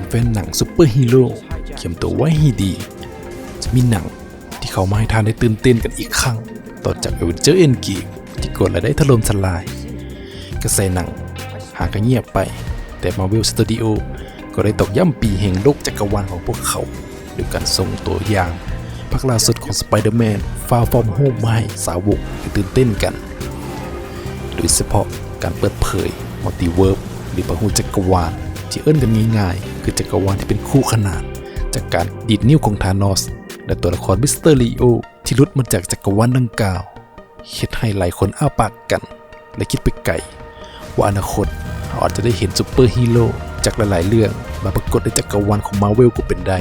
ແຟນໆໜັງຊຸບເປີຮີໂຣ ກຽມຕົວໄວ້ໃຫ້ດີ ຈະມີໜັງທີ່ເຂົ້າມາໃຫ້ທ່ານໄດ້ຕື່ນເຕັ້ນກັນອີກຄັ້ງ ຕໍ່ຈາກ Avengers Endgame ທີ່ກວາດລາຍໄດ້ຖະຫຼົ່ມທະລາຍ. ກະແສໜັງຫາກະງຽບໄປ, ແຕ່ Marvel Studio ກໍໄດ້ຕອກຢ້ຳປີແຫ່ງໂລກຈັກກະວານຂອງພວກເຂົາ ໂດຍການສົ່ງຕົວຢ່າງພາກລ່າສຸດຂອງ Spider-Man Far From Home ມາໃຫ້ສາວົກໄດ້ຕື່ນເຕັ້ນກັນ, ໂດຍສະເພາະການເປີດເຜີຍ Multiverse ຫຼື ບາຫູຈັກກະວານ ທີ່ເອີ້ນກັນງ່າຍໆ ຄືຈັກກະວານທີ່ເປັນຄູ່ຂນານຈາກການດີດນິ້ວຂອງທານອສ ແລະ ຕົວລະຄອນ Mysterio ທີ່ຫຼຸດມາຈາກຈັກກະວານດັ່ງກ່າວ. ເຮັດໃຫ້ຫຼາຍຄົນອ້າປາກກັນ ແລະ ຄິດໄປໄກວ່າອະນາຄົດເຮົາອາດຈະໄດ້ເຫັນຊຸບເປີຮີໂຣຈາກຫຼາຍໆເລື່ອງມາປາກົດໃນຈັກກະວານຂອງ Marvel ກໍເປັນໄດ້.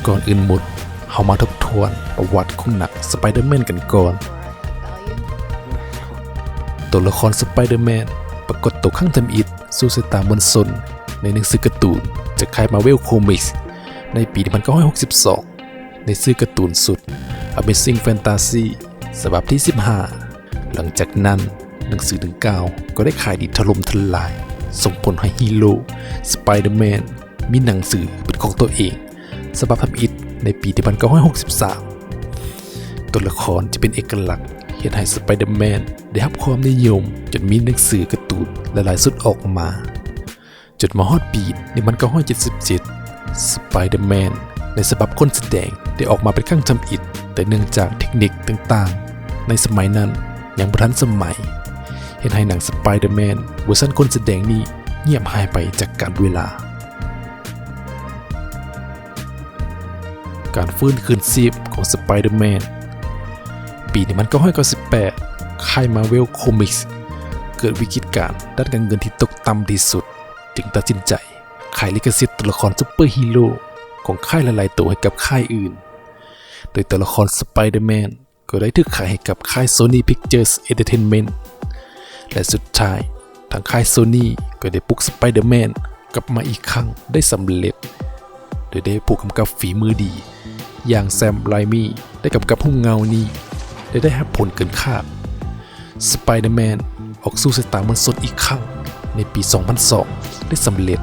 ກ່ອນອື່ນໝົດ, ເຮົາມາທົບທວນປະຫວັດຂອງໜັງ Spider-Man ກັນກ່ອນ. ຕົວລະຄອນ Spider-Man ປາກົດຕົວຄັ້ງທຳອິດ ສູ່ສາຍຕາມວນຊົນໃນໜັງສືກາຕູນຈາກຄ້າຍ Marvel Comics ໃນປີໜຶ່ງພັນເກົ້າຮ້ອຍຫົກສິບສອງ ໃນຊື່ກາຕູນຊຸດ Amazing Fantasy ສະບັບທີສິບຫ້າ. ຫຼັງຈາກນັ້ນ, ໜັງສືດັ່ງກ່າວກໍໄດ້ຂາຍດີຖະຫຼົ່ມທະລາຍ, ສົ່ງຜົນໃຫ້ຮີໂຣ Spider-Man ມີໜັງສືເປັນຂອງຕົວເອງ ສະບັບທຳອິດໃນປີໜຶ່ງພັນເກົ້າຮ້ອຍຫົກສິບສາມ. ຕົວລະຄອນທີ່ເປັນເອກະລັກເຮັດໃຫ້ Spider-Man ໄດ້ຮັບຄວາມນິຍົມຈົນມີໜັງສືກາຕູນຫຼາຍໆຊຸດອອກມາ, ຈົນມາຮອດປີໜຶ່ງພັນເກົ້າຮ້ອຍເຈັດສິບເຈັດ Spider-Man ໃນສະບັບຄົນສະແດງໄດ້ອອກມາເປັນຄັ້ງທຳອິດ, ແຕ່ເນື່ອງຈາກເທັກນິກຕ່າງໆໃນສະໄໝນັ້ນຍັງບໍ່ທັນສະໄໝ, ເຮັດໃຫ້ໜັງ Spider-Man ເວີຊັນຄົນສະແດງນີ້ງຽບຫາຍໄປຈາກການເວລາ. ການຟື້ນຄືນຊີບຂອງ Spider-Man. ປີໜຶ່ງພັນເກົ້າຮ້ອຍເກົ້າສິບແປດ ຄ້າຍ Marvel Comics ເກີດວິກິດການດ້ານການເງິນທີ່ຕົກຕ່ຳທີ່ສຸດ, ຈຶ່ງຕັດສິນໃຈຂາຍລິຂະສິດຕົວລະຄອນຊຸບເປີຮີໂຣຂອງຄ້າຍຫຼາຍໆໂຕໃຫ້ກັບຄ້າຍອື່ນ, ໂດຍຕົວລະຄອນ Spider-Man ກໍໄດ້ຖືກຂາຍໃຫ້ກັບຄ້າຍ Sony Pictures Entertainment ແລະ ສຸດທ້າຍ ທາງຄ້າຍ Sony ກໍໄດ້ປຸກ Spider-Man ກັບມາອີກຄັ້ງໄດ້ສຳເລັດ, ໂດຍໄດ້ຜູ້ກຳກັບຝີມືດີຢ່າງ Sam Raimi ໄດ້ກຳກັບຮູບເງົານີ້ ແລະ ໄດ້ຮັບຜົນເກີນຄາດ. Spider-Man ອອກສູ່ສາຍຕາມວນຊົນອີກຄັ້ງໃນປີສອງພັນສອງໄດ້ສຳເລັດ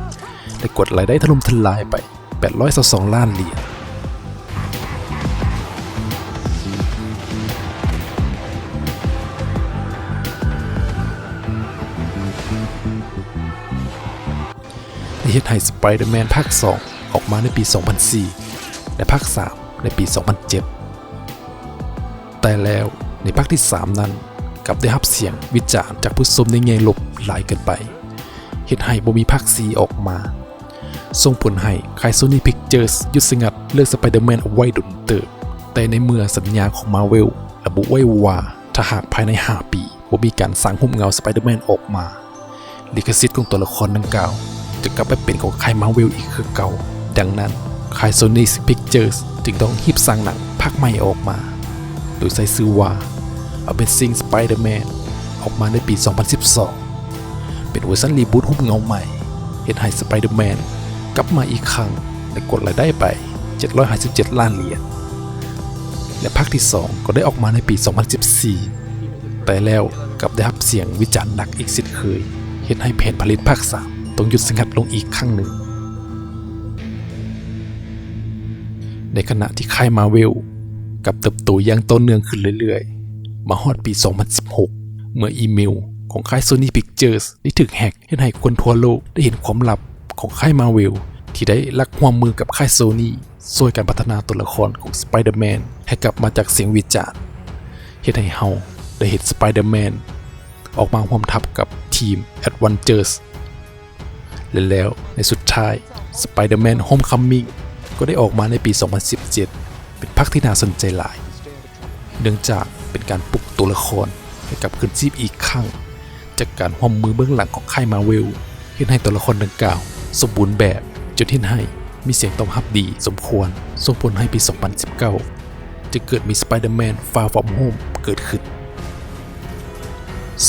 ແລະ ກວາດລາຍໄດ້ຖະຫຼົ່ມທະລາຍໄປ ແປດຮ້ອຍຊາວສອງລ້ານຫຼຽນ, ໄດ້ເຮັດໃຫ້ Spider-Man ພາກສອງອອກມາໃນປີສອງພັນສີ່ ແລະ ພາກສາມໃນປີສອງພັນເຈັດ. ແຕ່ແລ້ວໃນພາກທີສາມນັ້ນ ກັບໄດ້ຮັບສຽງວິຈານຈາກຜູ້ຊົມໃນແງ່ລົບຫຼາຍເກີນໄປ, ເຮັດໃຫ້ບໍ່ມີພາກສີ່ອອກມາ. ສົ່ງຜົນໃຫ້ຄ້າຍ Sony Pictures ຢຸດສະຫງັດເລື່ອງ Spider-Man ເອົາໄວ້ດົນເຕີບ, ແຕ່ໃນເມື່ອສັນຍາຂອງ Marvel ລະບຸໄວ້ວ່າ ຖ້າຫາກພາຍໃນຫ້າປີບໍ່ມີການສ້າງຮູບເງົາ Spider-Man ອອກມາ, ລິຂະສິດຂອງຕົວລະຄອນດັ່ງກ່າວຈະກັບໄປເປັນຂອງຄ້າຍ Marvel ອີກຄືເກົ່າ. ດັ່ງນັ້ນ, ຄ້າຍ Sony Pictures ຈຶ່ງຕ້ອງຮີບສ້າງໜັງພາກໃໝ່ອອກມາ, ໂດຍໃຊ້ຊື່ວ່າ Amazing Spider-Man ອອກມາໃນປີສອງພັນສິບສອງ ເປັນເວີຊັນຣີບູດຮູບເງົາໃໝ່, ເຮັດໃຫ້ Spider-Man ກັບມາອີກຄັ້ງ ແລະ ກວາດລາຍໄດ້ໄປເຈັດຮ້ອຍຫ້າສິບເຈັດລ້ານຫຼຽນ ແລະ ພາກທີສອງກໍໄດ້ອອກມາໃນປີສອງພັນສິບສີ່, ແຕ່ແລ້ວກັບໄດ້ຮັບສຽງວິຈານໜັກອີກເຊັ່ນເຄີຍ, ເຮັດໃຫ້ແຜນຜະລິດພາກສາມຕ້ອງຢຸດສະຫງັດລົງອີກຄັ້ງໜຶ່ງ. ໃນຂະນະທີ່ຄ້າຍ Marvel ກັບເຕີບໂຕຢ່າງຕໍ່ເນື່ອງຂຶ້ນເລື້ອຍໆ, ມາຮອດປີສອງພັນສິບຫົກ ເມື່ອອີເມວຂອງຄ້າຍ Sony Pictures ໄດ້ຖືກແຮັກ, ເຮັດໃຫ້ຄົນທົ່ວໂລກໄດ້ເຫັນຄວາມລັບຂອງຄ້າຍ Marvel ທີ່ໄດ້ລັກຮ່ວມມືກັບຄ້າຍ Sony ຊ່ວຍກັນພັດທະນາຕົວລະຄອນຂອງ Spider-Man ໃຫ້ກັບມາຈາກສຽງວິຈານ, ເຮັດໃຫ້ເຮົາໄດ້ເຫັນ Spider-Man ອອກມາຮ່ວມທັບກັບທີມ Avengers ແລະ ແລ້ວໃນສຸດທ້າຍ Spider-Man Homecoming ກໍໄດ້ອອກມາໃນປີສອງພັນສິບເຈັດ ເປັນພາກທີ່ໜ້າສົນໃຈຫຼາຍ, ເນື່ອງຈາກເປັນການປຸກຕົວລະຄອນໃຫ້ກັບຄືນຊີບອີກຄັ້ງ ຈາກການຮ່ວມມືເບື້ອງຫຼັງຂອງຄ້າຍ Marvel ເຮັດໃຫ້ຕົວລະຄອນດັ່ງກ່າວສົມບູນແບບ, ຈົນເຮັດໃຫ້ມີສຽງຕອບຮັບດີສົມຄວນ, ສົ່ງຜົນໃຫ້ປີສອງພັນສິບເກົ້າ ຈຶ່ງເກີດມີ Spider-Man Far From Home ເກີດຂຶ້ນ.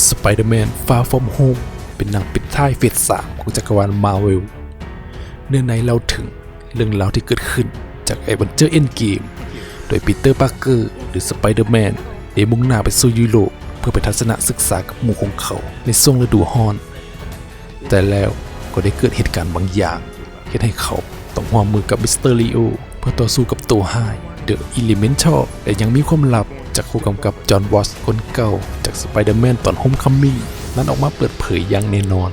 Spider-Man Far From Home ເປັນໜັງປິດທ້າຍເຟສສາມຂອງຈັກກະວານ Marvel. ເນື້ອໃນເລົ່າເຖິງເລື່ອງລາວທີ່ເກີດຂຶ້ນຈາກ Avengers Endgame ໂດຍ Peter Parker ຫຼື Spider-Man ໄດ້ມຸ່ງໜ້າໄປສູ່ຢູໂຣບ ເພື່ອໄປທັດສະນະສຶກສາກັບໝູ່ຂອງເຂົາໃນຊ່ວງລະດູຮ້ອນ. ແຕ່ແລ້ວກໍໄດ້ເກີດເຫດການບາງຢ່າງ ເຮັດໃຫ້ເຂົາຕ້ອງຮ່ວມມືກັບມິສເຕີລີໂອ ເພື່ອຕໍ່ສູ້ກັບໂຕຮ້າຍ The Elemental ແລະ ຍັງມີຄວາມລັບຈາກຜູ້ກຳກັບ Jon Watts ຄົນເກົ່າຈາກ Spider-Man ຕອນ Homecoming ນັ້ນອອກມາເປີດເຜີຍຢ່າງແນ່ນອນ.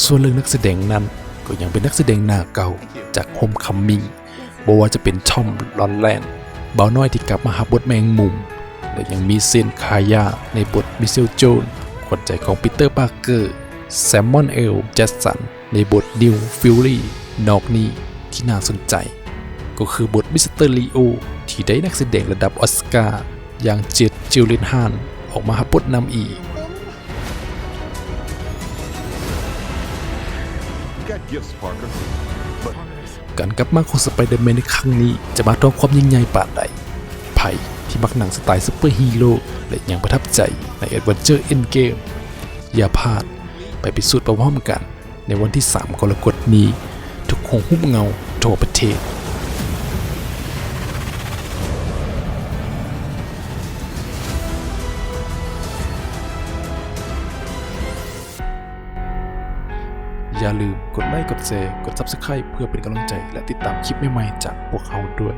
ສ່ວນເລື່ອງນັກສະແດງນັ້ນ ກໍຍັງເປັນນັກສະແດງໜ້າເກົ່າຈາກ Homecoming ບໍ່ວ່າຈະເປັນ Tom Holland ບ່າວນ້ອຍທີ່ກັບມາຮັບບົດແມງມຸມ ແລະ ຍັງມີ Zendaya ໃນບົດ Mitchell Jones ຂວັນໃຈຂອງ Peter Parker, Samuel L. Jackson ໃນບົດ Nick Fury. ນອກນີ້ທີ່ໜ້າສົນໃຈ ກໍຄືບົດມິສເຕີລີໂອ ທີ່ໄດ້ນັກສະແດງລະດັບອອສກາ ຢ່າງ Jake Gyllenhaal ອອກມາຮັບບົດນຳອີກ. ການກັບມາຂອງ Spider-Man ໃນຄັ້ງນີ້ ຈະມາທວງຄວາມຍິ່ງໃຫຍ່ປານໃດ? ໃຜທີ່ມັກໜັງສະໄຕລ໌ຊຸບເປີຮີໂຣ ແລະ ຍັງປະທັບໃຈໃນ Avengers Endgame ຢ່າພາດໄປພິສູດໄປພ້ອມກັນ ໃນວັນທີສາມ ກໍລະກົດນີ້ ທຸກໂຮງຮູບເງົາທົ່ວປະເທດ. ຢ່າລືມກົດໄລ, ກົດແຊ, ກົດ Subscribe ເພື່ອເປັນກຳລັງໃຈ ແລະ ຕິດຕາມຄລິບໃໝ່ໆຈາກພວກເຮົາດ້ວຍ.